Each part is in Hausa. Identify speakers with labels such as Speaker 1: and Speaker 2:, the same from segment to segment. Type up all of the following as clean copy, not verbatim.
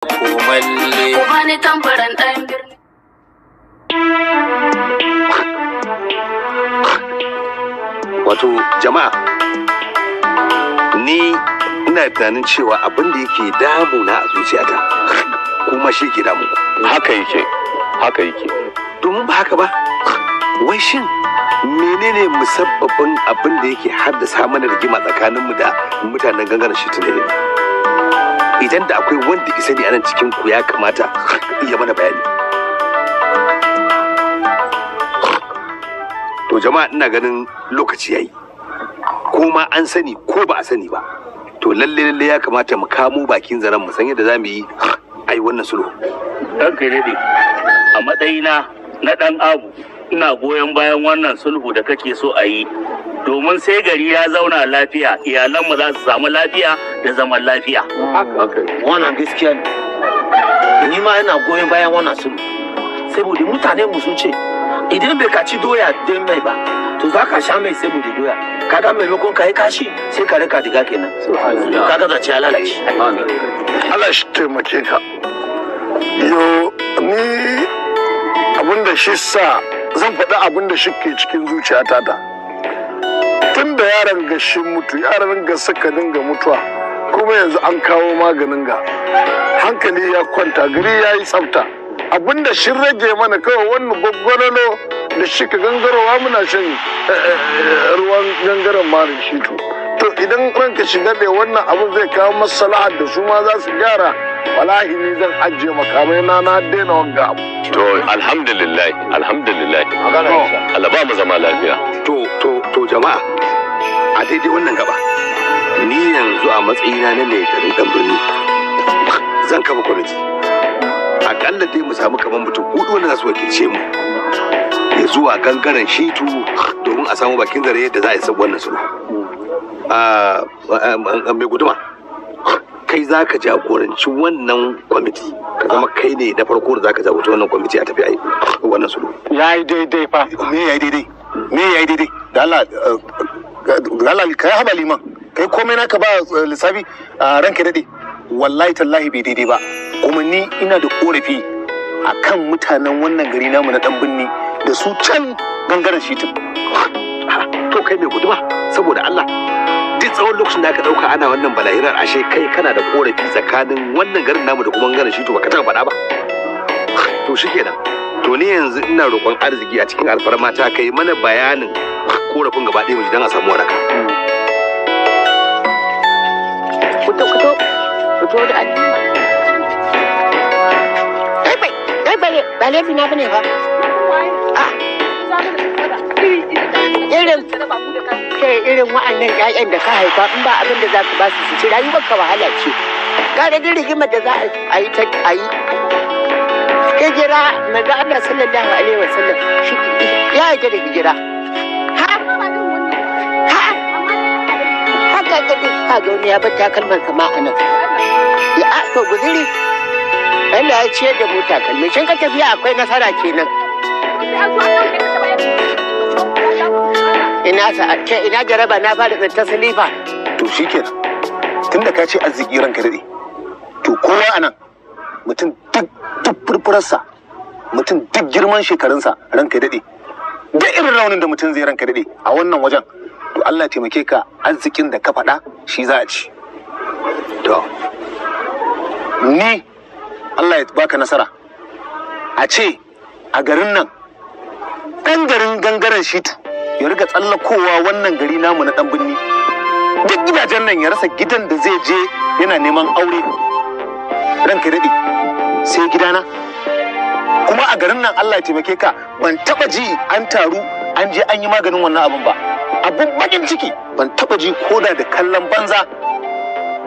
Speaker 1: Komalle.
Speaker 2: Ku bani tambarin ɗan birni.
Speaker 3: Wato jama'a, ni ina tunanin cewa abin da yake damuna a zuciyata kuma shi ke damu.
Speaker 4: Haka yake, haka yake.
Speaker 3: Domin ba haka ba, wai shin menene musabbabin abin da yake haddasa mana rigima tsakaninmu da mutanen gangaren shi ne? Idan da akwai wanda isa ne a nan cikin ku ya kamata ya mana bayani. To jama'a, ina ganin lokaci yayi, ko ma an sani ko ba a sani ba, to lalle lalle ya kamata mu kamo bakin zaren, mu san yadda za mu yi ai wannan sulhu.
Speaker 5: Ranka ya daɗe, a matsayina na ɗan abu, ina goyon bayan wannan sulhu da kake so a yi, domin sai gari ya zauna lafiya iyalanmu za su samu lafiya da zaman lafiya.
Speaker 6: Wannan gaskiya ne. Ni ma ina goyon bayan wannan sulhu, saboda mutane mu sun ce idan bai ka ci doya don mai ba, to za ka sha mai saboda doya. Kaga maimakon ka yi kashi sai ka rika diga kenan. Kaga zance ya lalace.
Speaker 7: Allah shi taimake ka. Yo, ni abinda shi sa zan faɗi abinda shi ke cikin zuciyata da. Tun da yaran ga shi mutu, yaran ga suka dinga mutuwa, kuma yanzu an kawo maganin ga. Hankali ya kwanta, gari ya yi tsafta. Abinda shi rage mana kawai wannan gwaggwalolo da shi ka gangarowa muna shan ruwan gangaren marin shi to. To idan ranka shiga da wannan abin zai kawo maslaha da su ma za su gyara. Wallahi ni zan ajiye makamai na, na daina wanga abu.
Speaker 4: To alhamdulillah, alhamdulillah. Allah ba mu zama lafiya.
Speaker 3: To jama'a, a daidai wannan gaba, ni yanzu a matsayina na mai garin ɗan birni zan kafa kwamiti. Akalla dai mu samu kamar mutum hudu wanda za su wakilce mu ya zuwa gangaren Shitu domin a samu bakin zare yadda za a yi wannan sulhu. Mai guduma, kai za ka jagoranci wannan kwamiti, ka zama kai ne na farko da za ka jagoranci wannan kwamiti a tafi a yi wannan sulhu.
Speaker 8: Ya yi daidai fa.
Speaker 9: Me ya yi daidai? Me ya yi daidai? Da Allah, da Allah ka yi haba liman, kai komai naka ba lissafi, ranka daɗe. Wallahi tallahi bai daidai ba. Kuma ni ina da korafi a kan mutanen wannan gari namu na ɗan birni da su can gangaren Shitin.
Speaker 3: To kai mai guduma, saboda Allah, duk tsawon lokacin da aka ɗauka ana wannan balahirar, ashe kai kana da korafi tsakanin wannan garin namu da kuma gangaren Shitu, baka taɓa faɗa ba. To shikenan. To ni yanzu ina roƙon arziki a cikin alfarma ta kai mana bayanin korafin gaba ɗaya mu ji don a samu waraka.
Speaker 10: Fito, fito, fito da Kai bai, kai bai, ba laifi na bane ba. Irin kai irin wa'annan ƴaƴan da ka haifa, in ba abin da za ka ba su su ci, rayuwar ka wahala ce. Gara duk rigimar da za a yi ta a yi. Hijira, manzo Allah sallallahu alaihi wasallam shi ya yarda da hijira. Ha? Ha? Haka ka duk ka ga wani ya bar takalman sama a nan. Ya to guziri. Allah ya ciyar da mu takalmi. Shin ka tafiya akwai nasara kenan. Ina sa ke ina jaraba na fara tsinta silifa.
Speaker 9: To shikenan. Tunda ka ce arziki ranka daɗe, to kowa a nan mutum duk furfurarsa, mutum duk girman shekarunsa ranka daɗe, duk irin raunin da mutum zai ranka daɗe a wannan wajen, to Allah ya taimake ka, arzikin da ka faɗa shi za a ci.
Speaker 3: To
Speaker 9: ni Allah ya baka nasara. A ce a garin nan ɗan garin gangaren Shitu ya riga tsallakowa wannan gari namu na ɗan birni, duk gidajen nan ya rasa gidan da zai je yana neman aure, ranka daɗe, sai gidana. Kuma a garin nan Allah ya taimake ka, ban taɓa ji an taru an je an yi maganin wannan abun ba. Abun bakin ciki, ban taɓa ji koda da kallon banza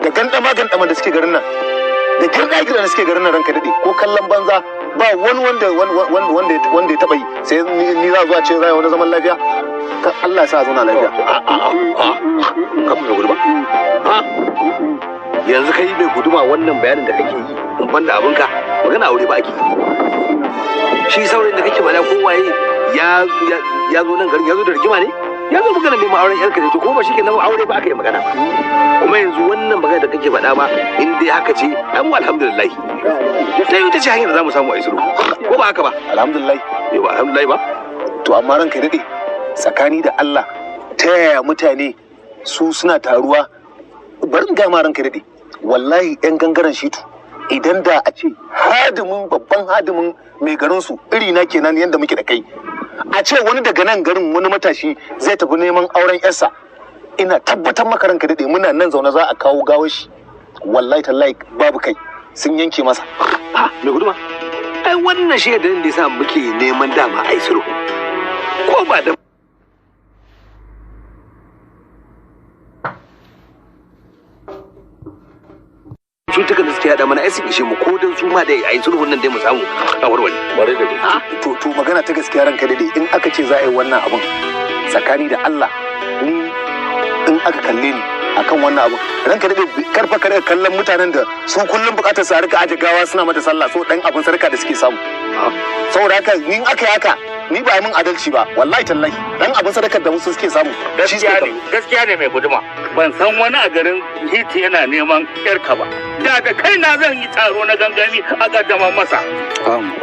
Speaker 9: da gandama gandama da suke garin nan da girɗa girɗa da suke garin nan, ranka daɗe, ko kallon banza ba wani wanda ya taɓa yi, sai ni za zuwa ce za a yi wani zaman lafiya. Allah ya sa a zauna lafiya.
Speaker 3: Kan mai guduma. Yanzu kai mai guduma, wannan bayanin da kake yi, in banda abinka, magana aure ba ake yi. Shi saurayin da kake mana ko waye ya zo nan garin ya zo da rigima ne? Yanzu magana neman auren yarka ne, to kuma ba shi kenan aure ba aka yi magana ba. Kuma yanzu wannan magana da kake faɗa ba, in dai haka ce, ai mu alhamdulillah. Ta yi ita ce hanyar da za mu samu a yi sulhu. Ko ba haka ba?
Speaker 9: Alhamdulillah.
Speaker 3: Yau ba alhamdulillah ba.
Speaker 9: To amma ranka daɗe, tsakani da Allah, ta yaya mutane su suna taruwa? Bari in gama ranka daɗe, wallahi 'yan gangaren Shitu, idan da a ce hadimin babban hadimin mai garin su iri na kenan yanda muke da kai, a ce wani daga nan garin wani matashi zai tafi neman auren yarsa, ina tabbatar maka ranka daɗe muna nan zaune za a kawo gawar shi, wallahi tallahi babu kai, sun yanke masa.
Speaker 3: Ha, mai guduma, ai wannan shaidar da yasa muke neman dama ai sulhu. Ko ba da cutukan da suke yada mana ai sun ishe mu, ko dan su ma da ai sulhun nan dai mu samu a warware.
Speaker 4: Bare da gaske.
Speaker 9: To magana ta gaskiya ranka daɗe, in aka ce za a yi wannan abun tsakani da Allah, ni in aka kalle ni akan wannan abun ranka daɗe, karfa kare kallon mutanen da su kullum bukatar su a rika aje gawa suna mata sallah, so dan abun sarka da suke samu. Saboda haka ni in aka yi haka ni ba min adalci ba, wallahi tallahi dan abun sadakar da wasu suke samu shi suke
Speaker 5: Gaskiya ne,
Speaker 9: kallo.
Speaker 5: gaskiya ne mai guduma. Ban san wani a garin Hiti yana neman yarka ba. Da da kaina zan yi taro na gangami a kaddamar masa.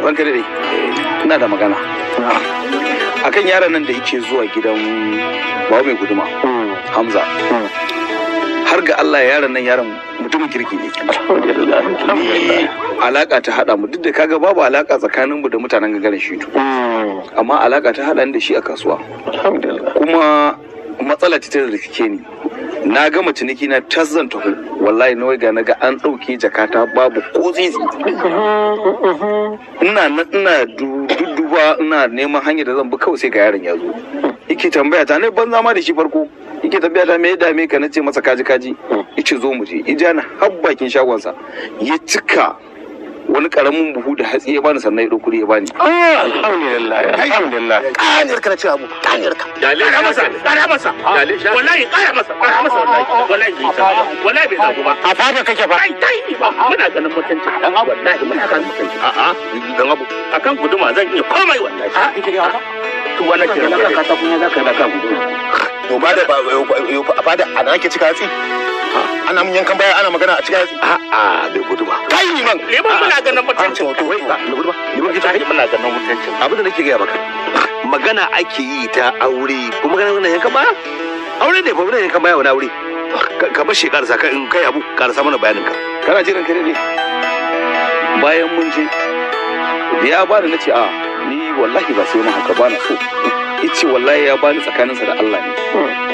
Speaker 1: Ranka daɗe, ina da magana akan yaron nan da yake zuwa gidan bawa mai guduma, Hamza. Har ga Allah yaron nan yaron mutumin kirki ne. Ni alaka ta haɗa mu, duk da kaga babu alaka tsakanin mu da mutanen gangaren Shitu, amma alaka ta haɗa ni da shi a kasuwa. Kuma matsala ce ta rikice ni, na gama ciniki na tas zan taho, wallahi na waiga naga an ɗauke jakata babu ko sisi. Ina nan ina dudduba ina neman hanyar da zan bi, kawai sai ga yaron ya zo yake tambaya ta, ne banza ma da shi farko yake tambaya ta me ya dame ka, nace masa kaji kaji, yace zo mu je, ija na har bakin shagonsa ya cika wani karamin buhu da hatsi ya bani, sannan ya ɗau kuɗi ya bani.
Speaker 6: Alhamdulillah, alhamdulillah.
Speaker 9: Ƙaniyar ka na ce abu, ƙaniyar ka.
Speaker 5: Ƙara masa, ƙara masa. Wallahi ƙara masa, ƙara masa wallahi. Wallahi bai zagu ba. Wallahi bai zagu ba.
Speaker 6: A fada kake ba.
Speaker 5: Ai dai ni ba. Muna ganin mutunci. Dan abu wallahi muna ganin mutunci.
Speaker 3: A'a, dan abu.
Speaker 5: Akan guduma zan iya komai wallahi. To wannan kira ka ta kunya zaka da kan guduma.
Speaker 9: To ba da a fada ana ake cika hatsi? Ana mun yankan baya ana magana a cika hatsi?
Speaker 3: A'a, mai guduma.
Speaker 9: Kai liman.
Speaker 5: Liman muna ganin mutunci.
Speaker 9: To
Speaker 3: Wai, mai guduma, liman kita
Speaker 5: Wallahi muna ganin mutunci.
Speaker 3: Abin da nake gaya maka, magana ake yi ta aure, kuma magana wannan yankan baya? Aure ne fa, wannan yankan baya wani aure. Ka bar shi karasa ka in kai abu karasa mana bayanin ka.
Speaker 1: Kana jiran ka ne? Bayan mun je da ya bani nace a ni wallahi ba sai mun haka bana so. Ice wallahi ya bani tsakaninsa da Allah ne.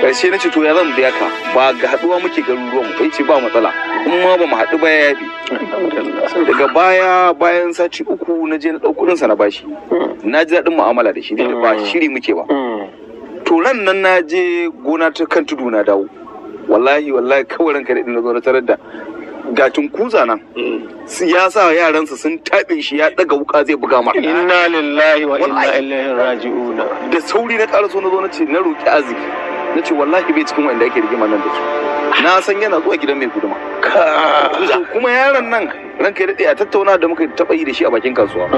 Speaker 1: Karshe nace to ya zan biya ka, ba ga haduwa muke garuruwan mu, yace ba matsala, in ma ba mu haɗu ba ya yabi. Daga baya bayan sati uku na je na ɗau kuɗinsa na bashi. Na ji daɗin mu'amala da shi, duk da ba shiri muke ba. To ran nan na je gona ta kan tudu na dawo. Wallahi wallahi kawai ranka da na zo na tarar da ga tunkuza nan. Ya sa yaransa sun taɓe shi, ya ɗaga wuka zai buga mara.
Speaker 6: Inna lillahi wa inna ilaihi raji'una.
Speaker 1: Da sauri na ƙara so na zo na ce na roƙi arziki. Na ce wallahi bai cikin wanda ake rigima nan da su. Na san yana zuwa gidan mai guduma. To kuma yaron nan ranka ya daɗe a tattauna da muka taɓa yi da shi a bakin kasuwa.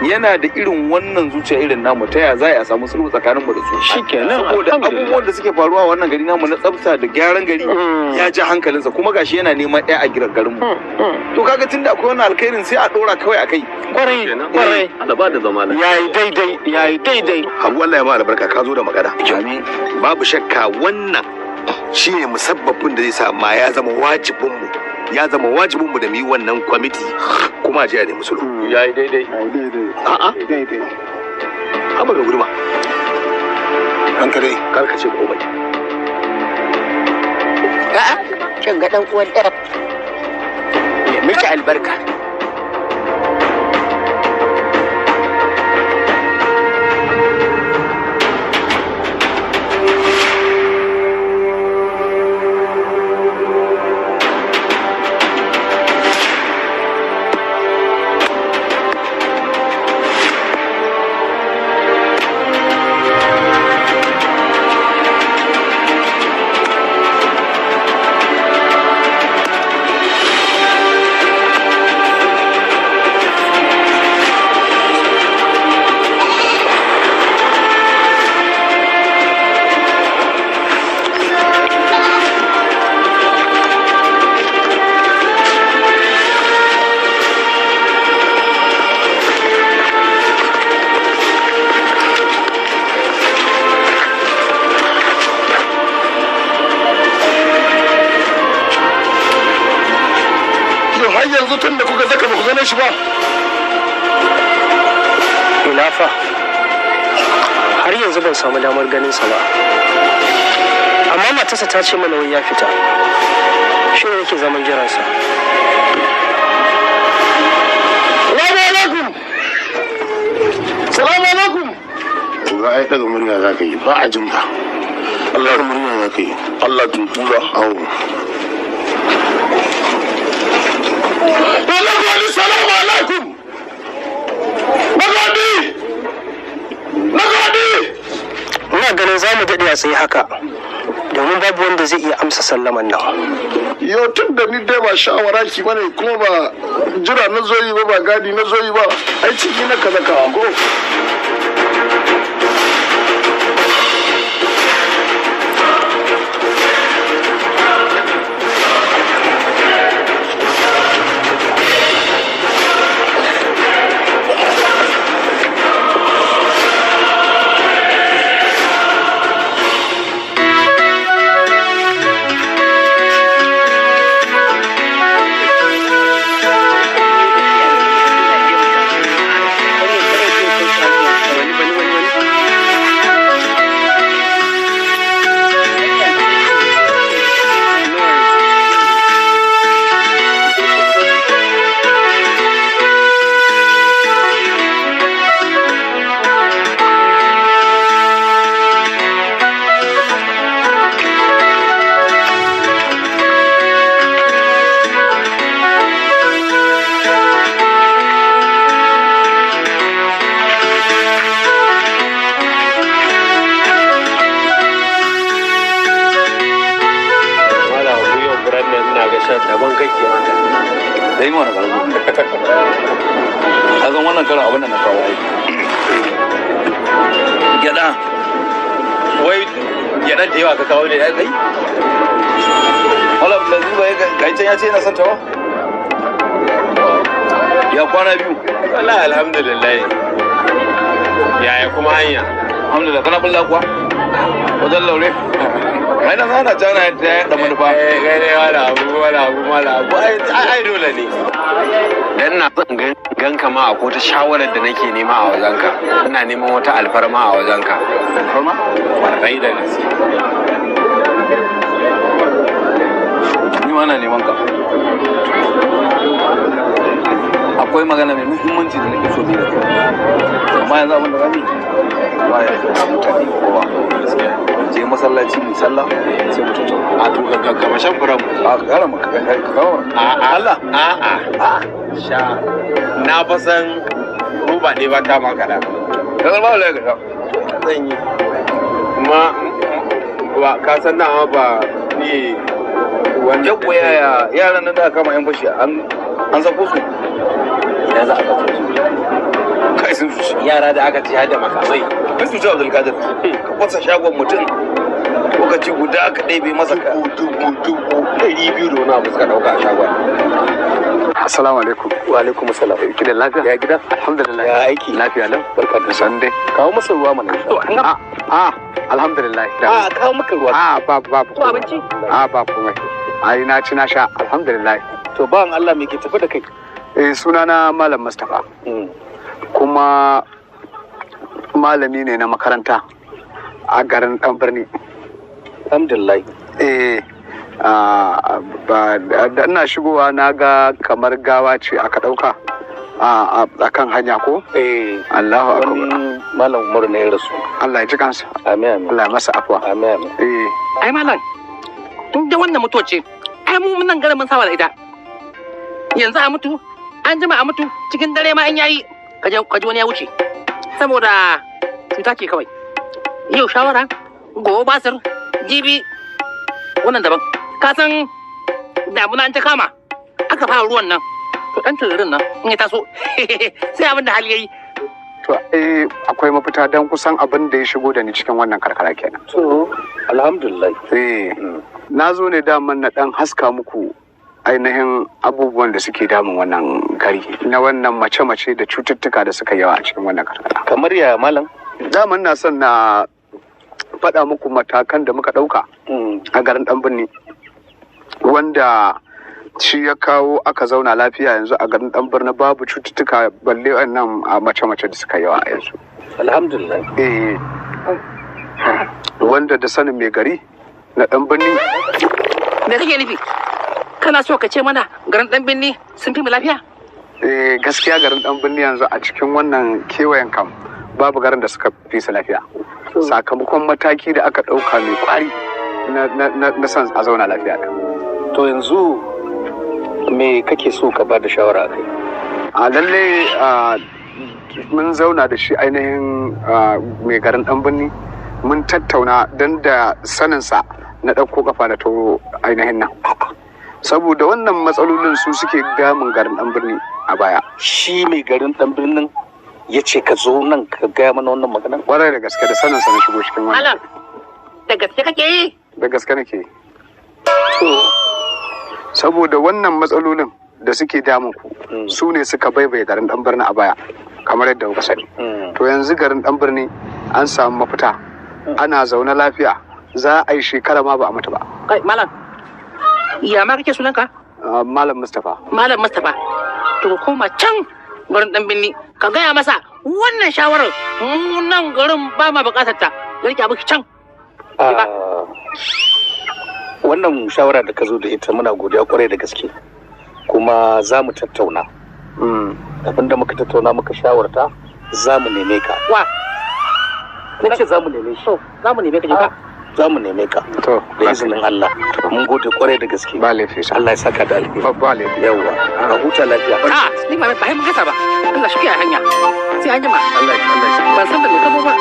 Speaker 1: Yana da irin wannan zuciya irin namu, ta ya za a samu sulhu tsakanin mu da su.
Speaker 6: Shikenan,
Speaker 1: Saboda
Speaker 6: alhamdulillah.
Speaker 1: abubuwan da suke faruwa a wannan gari namu na tsafta da gyaran gari ya ja hankalinsa, kuma gashi yana neman ɗaya a gidan garin mu. To kaga tunda akwai wannan alkhairin sai a ɗora kawai a kai.
Speaker 6: Kwarai, kwarai.
Speaker 4: Allah ba da zama lafiya.
Speaker 6: Yayi daidai, yayi daidai.
Speaker 3: Habu Allah ya ma albarka, ka zo da magana.
Speaker 1: Amin.
Speaker 3: Babu shakka wannan shine musabbabin da zai sa ma ya zama wajibin mu. Ya zama wajibin mu da mu yi wannan kwamiti kuma a je a nemi sulhu.
Speaker 4: Yayi daidai.
Speaker 3: A'a,
Speaker 9: Daidai.
Speaker 3: haba ga guduma.
Speaker 9: Ranka dai.
Speaker 3: Kar ka ce komai.
Speaker 10: A'a, kin ga dan uwan ɗaya. Ya miki albarka.
Speaker 7: shi ba?
Speaker 8: Ina fa, har yanzu ban samu damar ganin sa ba. Amma matarsa ta ce mana wai ya fita. Shi ne yake zaman jiransa.
Speaker 7: Salamu alaikum. Salamu alaikum.
Speaker 11: Ga ai daga murya za ka yi, ba a jin ka.
Speaker 7: Allah
Speaker 11: Daga murya za ka yi.
Speaker 7: Allah tutura.
Speaker 11: Awo.
Speaker 7: Nagode, salamu alaikum. Nagode. Nagode.
Speaker 8: Ina ganin za mu daɗe a tsaye haka, domin babu wanda zai iya amsa sallaman nan.
Speaker 7: Yau tun da ni dai ba shawara ki bane, kuma ba jira na zo yi ba, ba gadi na zo yi ba, ai ciki na kaza ka ko.
Speaker 12: Wala ku yau furan nan ina ga shan daban kake mata.
Speaker 1: Dai mana karbo. Ka san wannan karan abin da na kawo ai. Gyada.
Speaker 12: Wai gyaɗar da yawa ka kawo ne ai kai?
Speaker 1: Wala Abdulaziz ba ya can ya ce yana son ta ba? Ya kwana biyu.
Speaker 12: Wallahi alhamdulillah. Yaya kuma hanya?
Speaker 1: Alhamdulillah, kana bulla kuwa? Wajen laure? Ai na sana jana ya da manufa.
Speaker 12: Eh kai ne wala abu wala abu wala abu ai ai dole ne. Dan na son ganka ma akwai wata shawarar da nake nema a wajenka. Ina neman wata alfarma a wajenka.
Speaker 1: Alfarma?
Speaker 12: Kwarai da gaske.
Speaker 1: Ni ma na neman ka. Akwai magana mai muhimmanci da nake so mu yi da kai. Amma yanzu abin da za mu yi, ba ya da mutane kowa. Je masallaci mu sallah sai mu tattauna.
Speaker 12: A to ga gama shan furan.
Speaker 1: A kara maka ka kawo.
Speaker 12: A'a.
Speaker 1: Allah.
Speaker 12: A'a. Sha. Na fa san roba ne ba ta maka da.
Speaker 1: Ka ba lai ka sha.
Speaker 12: Zan yi. Kuma ba ka san dama ba ni wannan.
Speaker 1: Yawwa yaya yaran nan da aka kama yan fashi an sako su.
Speaker 12: Ina za a sako su?
Speaker 1: Kai sun cuci.
Speaker 12: Yara da aka ci har da makamai.
Speaker 1: Sun cuci Abdulkadir. Ka kwasa shagon mutum lokaci guda aka ɗebe masa ka.
Speaker 12: 200,000 da wani abu suka ɗauka a shagon.
Speaker 13: Assalamu alaikum.
Speaker 9: Wa alaikum assalam.
Speaker 13: Gidan lafiya?
Speaker 9: Ya gida?
Speaker 13: Alhamdulillah.
Speaker 9: Ya aiki?
Speaker 13: Lafiya lau.
Speaker 9: Barka da
Speaker 13: Sunday.
Speaker 9: Kawo masa ruwa mana.
Speaker 13: A alhamdulillah.
Speaker 9: A kawo maka ruwa.
Speaker 13: A babu babu.
Speaker 9: Ko abinci?
Speaker 13: A babu komai. Ai na ci na sha alhamdulillah.
Speaker 9: To bawan Allah me ke tafi da kai?
Speaker 13: Eh sunana Malam Mustapha. Kuma malami ne na makaranta a garin Dan Birni.
Speaker 9: Alhamdulillah.
Speaker 13: Eh da ina shigowa na ga kamar gawa ce aka ɗauka a kan hanya ko?
Speaker 9: Eh.
Speaker 13: Allahu akbar.
Speaker 9: Wani Malam Umaru ne ya rasu.
Speaker 13: Allah ya ji kansa.
Speaker 9: Amin amin.
Speaker 13: Allah ya masa afuwa.
Speaker 9: Amin amin.
Speaker 13: Eh.
Speaker 6: Ai malam, tun da wannan mutuwa ce, ai mu nan garin mun saba da ita. Yanzu a mutu, an jima a mutu, cikin dare ma an yayi, kaje kaje wani ya wuce. Saboda cuta ce kawai. Yau shawara, gobe basir, jibi wannan daban. Ka san damuna an ta kama, aka fara ruwan nan. To dan tururin nan in ya taso sai abin da hali yayi.
Speaker 13: To eh akwai mafita don kusan abin da ya shigo da ni cikin wannan karkara kenan.
Speaker 9: To alhamdulillah.
Speaker 13: Eh na zo ne daman na dan haska muku ainihin abubuwan da suke damun wannan gari na wannan mace-mace da cututtuka da suka yawa a cikin wannan karkara.
Speaker 9: Kamar ya malam?
Speaker 13: Daman na son na faɗa muku matakan da muka ɗauka a garin ɗan birni wanda Shi ya kawo aka zauna lafiya yanzu a garin Dan Birni, babu cututtuka balle wannan a mace-mace da suka yawa a yanzu.
Speaker 9: Alhamdulillah.
Speaker 13: Eh, wanda da sanin mai gari na Dan Birni.
Speaker 14: Me kake nufi? Kana so ka ce mana garin Dan Birni sun fi mu lafiya?
Speaker 13: Eh, gaskiya garin Dan Birni yanzu a cikin wannan kewayen kam babu garin da suka fi su lafiya, sakamakon mataki da aka ɗauka mai kwari na son a zauna lafiya ɗin.
Speaker 9: To yanzu me kake so ka ba da shawara kai?
Speaker 13: A lalle mun zauna da shi ainihin mai garin Dan Birni, mun tattauna don da saninsa na ɗauko kafa da to ainihin nan, saboda wannan matsalolin su suke damun garin Dan Birni a baya.
Speaker 9: Shi mai garin Dan Birnin ya ce ka zo nan ka gaya mana wannan magana?
Speaker 13: Kwarai da gaske, da saninsa na shigo cikin wannan.
Speaker 14: Malam, da gaske kake yi?
Speaker 13: Da gaske nake yi. Saboda wannan matsalolin da suke damun ku su ne suka baibaye garin Dan Birni a baya, kamar yadda kuka sani. To yanzu garin Dan Birni an samu mafita, ana zaune lafiya, za a yi shekara ma ba a mutu ba.
Speaker 14: Kai malam, ya ma kake sunanka?
Speaker 13: Malam Mustapha.
Speaker 14: Malam Mustapha, to ka koma can garin Dan Birni ka gaya masa wannan shawarar, mu nan garin ba ma bukatar ta. Ya rike abu can.
Speaker 9: Wannan shawara da ka zo da ita muna godiya kwarai da gaske, kuma za mu tattauna. Abinda muka tattauna muka shawarta, za mu neme ka.
Speaker 14: Wa?
Speaker 9: Na ce za mu neme shi.
Speaker 14: Za mu neme ka, je ka.
Speaker 9: Za mu neme ka
Speaker 13: to
Speaker 9: da izinin Allah. Mun gode kwarai da gaske.
Speaker 13: Ba laifi.
Speaker 9: Allah ya saka da alheri.
Speaker 13: Ba laifi.
Speaker 9: Yawwa, a huta lafiya.
Speaker 14: A ni ba ba mun gasa ba. Allah shi kiyaye hanya. Sai an jima.
Speaker 9: Allah Allah shi.
Speaker 14: Ban san da me ka zo ba.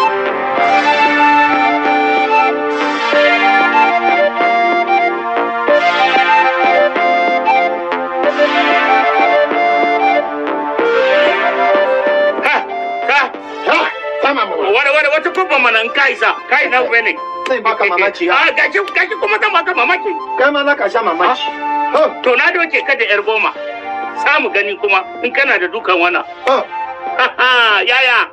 Speaker 5: Wani wani wata kubban mana in ka isa, kai na ne.
Speaker 15: Zai baka mamaki.
Speaker 5: A gashi gashi kuma zan baka mamaki.
Speaker 15: Kai ma za ka sha mamaki.
Speaker 5: To na doke ka da yar goma. Samu gani kuma in kana da dukan wana. Yaya.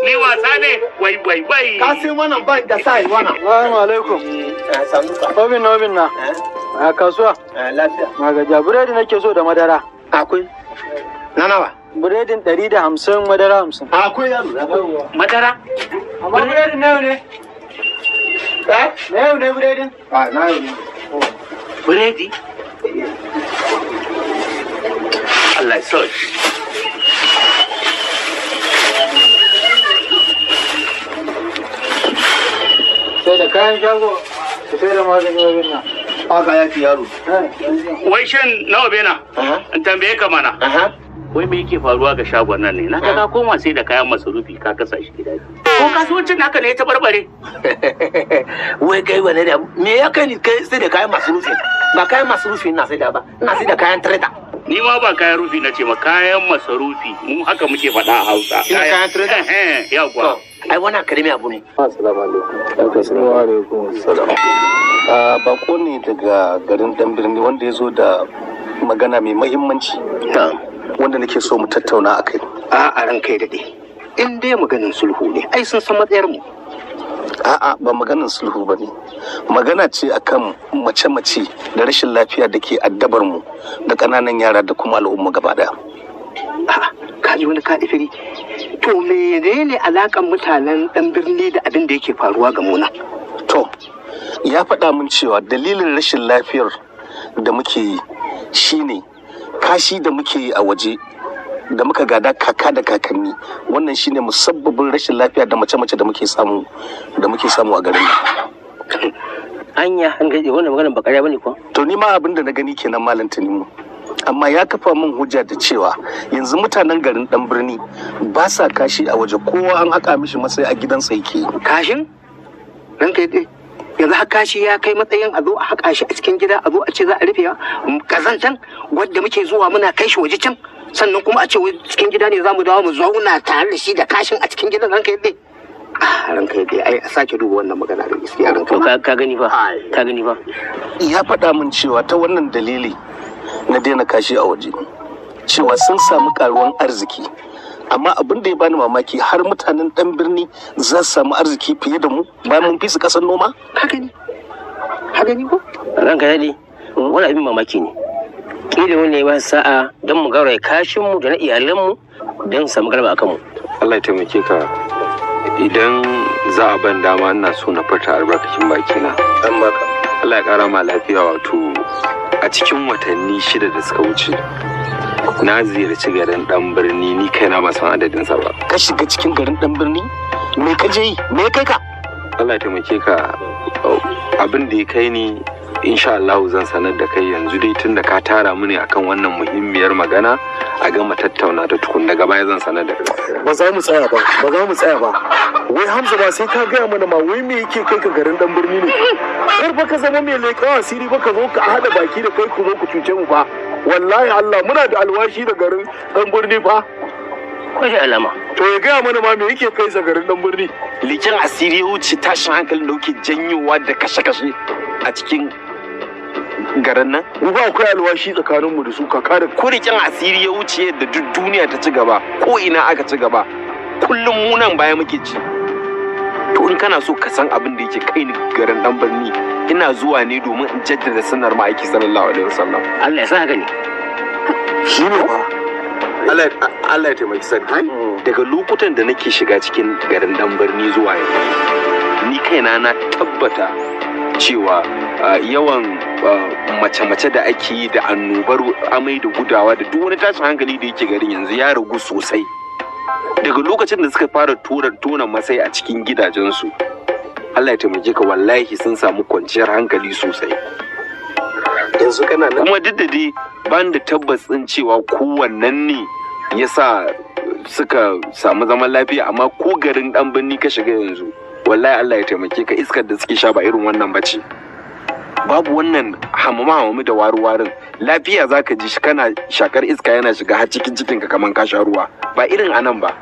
Speaker 5: Ni wasa ne, wai wai wai.
Speaker 15: Ka sai wannan ban da sai wannan.
Speaker 16: Assalamu alaikum. Obin na obin na. A kasuwa.
Speaker 15: Lafiya.
Speaker 16: Na gajiya, biredi nake so da madara.
Speaker 15: Akwai. Na nawa?
Speaker 16: Biredin 150, madara 50.
Speaker 15: Akwai yaro.
Speaker 5: Madara?
Speaker 16: Amma biredin na yau ne? Na yau ne biredin?
Speaker 15: A na yau ne.
Speaker 5: Biredi? Allah ya sauke.
Speaker 16: Sai da kayan shago, sai da magani wajen nan.
Speaker 15: Haka ya fi yaro.
Speaker 5: Wai shin nawa bena? In tambaye ka mana. Wai me yake faruwa ga shagon nan ne? Na ga ka koma sai da kayan masarufi ka kasa shi gida biyu. Ko kasuwancin naka ne ya tabarbare?
Speaker 6: Wai kai wane da me ya kai ni kai sai da kayan masarufi? Ba kayan masarufi ina sai da ba, ina sai da kayan trader.
Speaker 5: Ni ma ba kayan rufi na ce ma, kayan masarufi mu haka muke faɗa a Hausa.
Speaker 6: Ina kayan trader?
Speaker 5: Yawwa.
Speaker 6: Ai wannan karimi abu ne.
Speaker 9: Assalamu alaikum. Wa alaikum assalam. Bako ne daga garin Dan Birni wanda ya zo da magana mai mahimmanci wanda nake so mu tattauna a kai.
Speaker 17: A'a, ran kai daɗe. In dai maganin sulhu ne, ai sun san matsayar mu.
Speaker 9: A'a, ba maganin sulhu ba ne. Magana ce akan mace-mace da rashin lafiya da ke addabar mu da ƙananan yara da kuma al'umma gaba ɗaya.
Speaker 17: A'a, ka ji wani kaɗifiri. To menene alakan mutanen Dan Birni da abin da yake faruwa ga muna?
Speaker 9: To, ya faɗa min cewa dalilin rashin lafiyar da muke yi shine kashi da muke yi a waje da muka gada kaka da kakanni. Wannan shine musabbabin rashin lafiya da mace-mace da muke samu a garin nan.
Speaker 18: Anya an gaje wannan maganar ba ƙarya bane ko?
Speaker 9: To ni ma abin da na gani kenan, Malam Tanimu. Amma ya kafa min hujja da cewa yanzu mutanen garin Dan Birni ba sa kashi a waje, kowa an haka mishi masai a gidansa yake.
Speaker 17: Kashin? Ranka yi yanzu har kashi ya kai matsayin a zo a haƙa shi a cikin gida, a zo a ce za a rufe kazantan wadda muke zuwa muna kai shi waje can, sannan kuma a ce cikin gida ne za mu dawo mu zauna tare da shi da kashin a cikin gidan? Ranka yadda, ranka yadda, ai a sake duba wannan magana da gaskiya ranka.
Speaker 18: Ka gani fa, ka gani fa.
Speaker 9: Ya faɗa min cewa ta wannan dalili na daina kashi a waje, cewa sun samu karuwan arziki. Amma abin da ya bani mamaki, har mutanen Dan Birni za su samu arziki fiye da mu bayan mun fi su kasar noma.
Speaker 17: Ka gani, ka gani ko?
Speaker 18: Ranka daɗe, Wani abin mamaki ne. Kila wani ya ba sa'a don mu gauraya kashin mu da na iyalan mu don samu galaba akan mu.
Speaker 12: Allah ya taimake ka. Idan za a ban dama ina so na furta albarkacin bakina.
Speaker 9: An baka.
Speaker 12: Allah ya kara ma lafiya. Wato a cikin watanni 6 da suka wuce na ziyarci garin dan birni, ni kaina ba san adadin sa ba.
Speaker 9: Ka shiga cikin garin dan birni? Me ka je yi? Me kai ka?
Speaker 12: Allah ya taimake ka. Abin da ya kai ni insha Allah zan sanar da kai yanzu dai, tunda ka tara mu ne akan wannan muhimmiyar magana, a gama tattauna ta tukun, daga baya zan sanar da kai.
Speaker 7: Ba za mu tsaya ba, ba za mu tsaya ba. Wai Hamza, ba sai ka gaya mana ma wai me yake kai ka garin dan birni ne? Kar fa ka zama mai leƙen asiri ba, ka zo ka haɗa baki da kai ku zo ku cuce mu fa. Wallahi Allah muna da alwashi da garin dan birni fa.
Speaker 18: Ko da alama.
Speaker 7: To ya gaya mana ma me yake kai sa garin dan birni?
Speaker 12: Leken asiri ya wuce tashin hankalin da kuke janyowa da kashe-kashe a cikin garin nan?
Speaker 7: Mu ba akwai alwashi tsakaninmu da su kaka da
Speaker 12: ko leken asiri ya wuce yadda duk duniya ta ci gaba, ko ina aka ci gaba, kullum mu nan baya muke ci. To in kana so ka san abin da yake kai ni garin dan birni, ina zuwa ne domin in jaddada sunnar ma'aiki sallallahu alaihi wasallam.
Speaker 18: Allah ya sa haka ne.
Speaker 7: Shi ne ba.
Speaker 12: Allah ya taimaki sarki. Daga lokutan da nake shiga cikin garin dan birni zuwa yanzu, ni kaina na tabbata cewa yawan mace-mace da ake yi da annobar amai da gudawa da duk wani tashin hankali da yake garin yanzu ya ragu sosai. Daga lokacin da suka fara tona masai a cikin gidajensu, Allah ya taimake ka, wallahi sun samu kwanciyar hankali sosai.
Speaker 9: Yanzu kana nan.
Speaker 12: Kuma duk da dai ban da tabbas ɗin cewa kowannen ne ya sa suka samu zaman lafiya, amma ko garin dan birni ka shiga yanzu, wallahi Allah ya taimake ka, iskar da suke sha ba irin wannan bace. Babu wannan hamama da waru-warin. Lafiya zaka ji shi kana shakar iska yana shiga har cikin cikinka kaman ka sha ruwa, ba irin anan ba,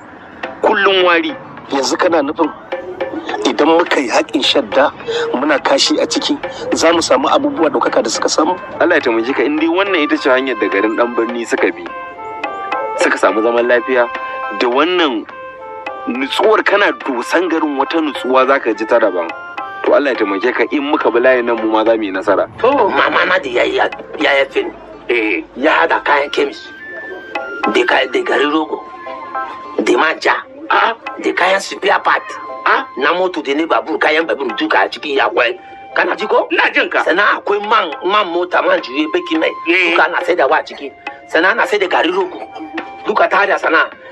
Speaker 12: kullum wari.
Speaker 9: Yanzu kana nufin idan muka yi haƙin shadda muna kashi a ciki za mu samu abubuwa ɗaukaka da suka samu?
Speaker 12: Allah ya taimake ka, in dai wannan ita ce hanyar da garin dan birni suka bi suka samu zaman lafiya da wannan nutsuwar, kana dosan garin wata nutsuwa zaka ji ta daban. To Allah ya taimake ka, in muka bi layin nan mu ma za mu yi nasara.
Speaker 6: To mama na da ya yafe ni, ya hada kayan kemis da garin rogo da manja da kayan spare part na moto da ne babur, kayan babur duka a cikin ya kwai. Kana ji ko?
Speaker 5: Ina jin ka.
Speaker 6: Sannan akwai man mota, man juye baki mai duka ana saidawa a ciki. Sannan ana saida garin rogo duka ta hada.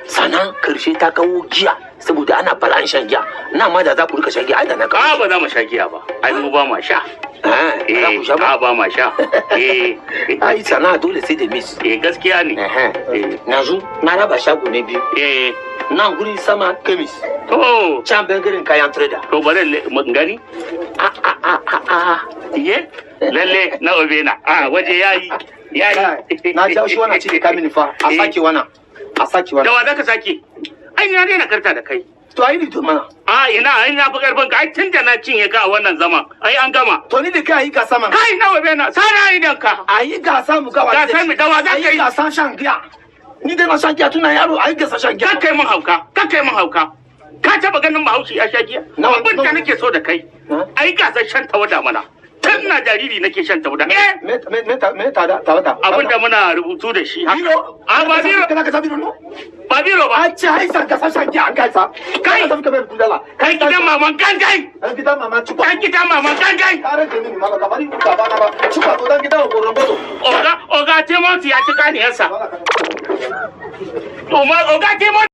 Speaker 6: Sannan karshe ta kawo giya, saboda ana bala'in shan giya. Na ma da za ku rika shan giya ai da na kawo.
Speaker 5: Ba za mu sha giya ba, ai mu ba ma sha. Eh, ba ma sha. Eh,
Speaker 6: ai sana'a dole sai da mis.
Speaker 5: Eh, gaskiya ne.
Speaker 6: Yanzu na raba shago ne biyu.
Speaker 5: Eh,
Speaker 6: nan guri sama kemis.
Speaker 5: To
Speaker 6: can bangaren kayan trader.
Speaker 5: To bari mu gani. A a a a a. Iye, lalle na obena. A waje yayi. Yayi.
Speaker 15: Na jawo shi wannan cike kamin fa. A sake wannan. A sake wannan.
Speaker 5: Da wa zaka sake? Ai na daina karta da kai.
Speaker 6: To ai ni to mana.
Speaker 5: A ina ai na fi karfin ka, ai tun da na cinye ka a wannan zaman ai an gama.
Speaker 15: To ni da kai ayi gasa mana.
Speaker 5: Kai nawa bena sana idan ka.
Speaker 6: Ayi gasa mu ga wa.
Speaker 5: Gasa mu dawa za ka yi.
Speaker 6: Ayi gasa shan giya. Ni dai na shan giya tun na yaro, ayi gasa shan giya.
Speaker 5: Kar kai mun hauka, kar kai mun hauka. Ka taba ganin Bahaushe ya sha giya? Abin da nake so da kai, ayi gasar shan tawada mana. Tun na jariri nake shan tawada.
Speaker 15: Me me tawada?
Speaker 5: Abin da muna rubutu da shi haka.
Speaker 15: Biro.
Speaker 5: A ba biro.
Speaker 15: Kana ka biro no?
Speaker 5: Ba biro ba.
Speaker 15: A ce ai san gasa shan giya an kai sa.
Speaker 5: Kai.
Speaker 15: Ka tafi ka kudala.
Speaker 5: Kai gidan maman gangan.
Speaker 15: Dan gidan mama cikwa.
Speaker 5: Dan gidan maman gangan.
Speaker 15: Kare ke ni mama ka bari ka ba na ba. Cikwa to dan gidan goron bodo.
Speaker 5: Oga Oga Timothy ya ci kaniyarsa. Oga Timothy.